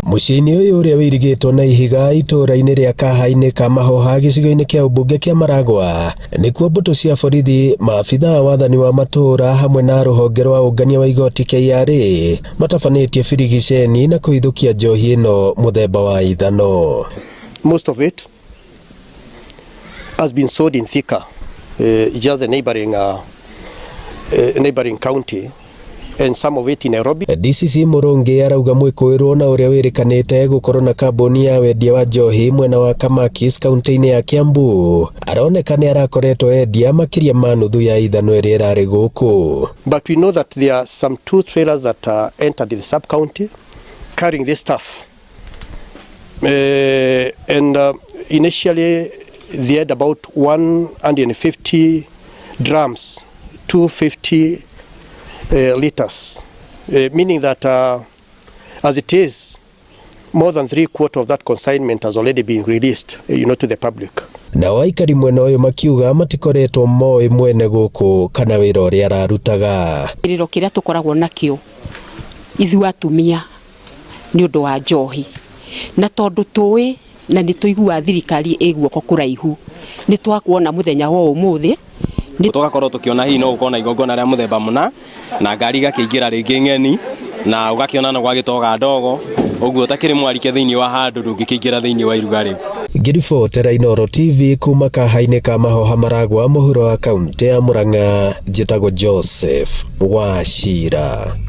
Mũciĩ-inĩ ũyũ ũrĩa wĩirigĩtwo na ihiga itũũra-inĩ rĩa Kahainĩ ka Mahoha gĩcigo-inĩ kĩa ũmbunge kĩa Maragwa nĩkuo mbũtũ cia borithi, maabitha a wathani wa matũũra hamwe na rũhonge rwa ũngania wa igoti KRA matabanĩtie birigiceni na kũhithũkia njohi ĩno mũthemba wa ithano. Most of it has been sold in Thika, just the neighboring county, and some of it in Nairobi. DCC Murungi arauga mwĩkũĩrwo na ũrĩa wĩrĩkanĩte gũkorwo na kambuni ya wendia wa njohi mwena wa Kamakis kaunti-inĩ ya Kiambu aroneka nĩ arakoretwo endia makĩria ma nuthu ya ithano ĩrĩa ĩrarĩ gũkũ. But we know that there are some two trailers that entered the sub-county carrying this stuff. And initially they had about 150 drums, 250 liters, meaning that as it is, more than three-quarter of that consignment has already been released to the public. Nao aikari mwena ũyũ makiuga matikoretwo moĩ mwene gũkũ kana wĩra ũrĩa ararutaga. Kĩrĩro kĩrĩa tũkoragwo nakĩo ithuĩ atumia nĩ ũndũ wa njohi, na tondũ tũĩ na nĩ tũiguaga thirikari ĩ guoko kũraihu, nĩ twakuona mũthenya wa ũmũthĩ. Tũgakorwo tũkĩona hihi no gũkorwo na igongona rĩa mũthemba mũna na ngari igakĩingĩra rĩngĩ ng'eni na ũgakĩona no gwagĩtoga ndogo ũguo ũtakĩrĩ mwarike thĩinĩ wa handũ ndũngĩkĩingĩra thĩinĩ wa iruga rĩu. Ngĩribotera Inooro TV kuma Kahainĩ ka Mahoha Maragwa mũhuro wa kaunti ya Murang'a, njĩtagwo Joseph Wachira.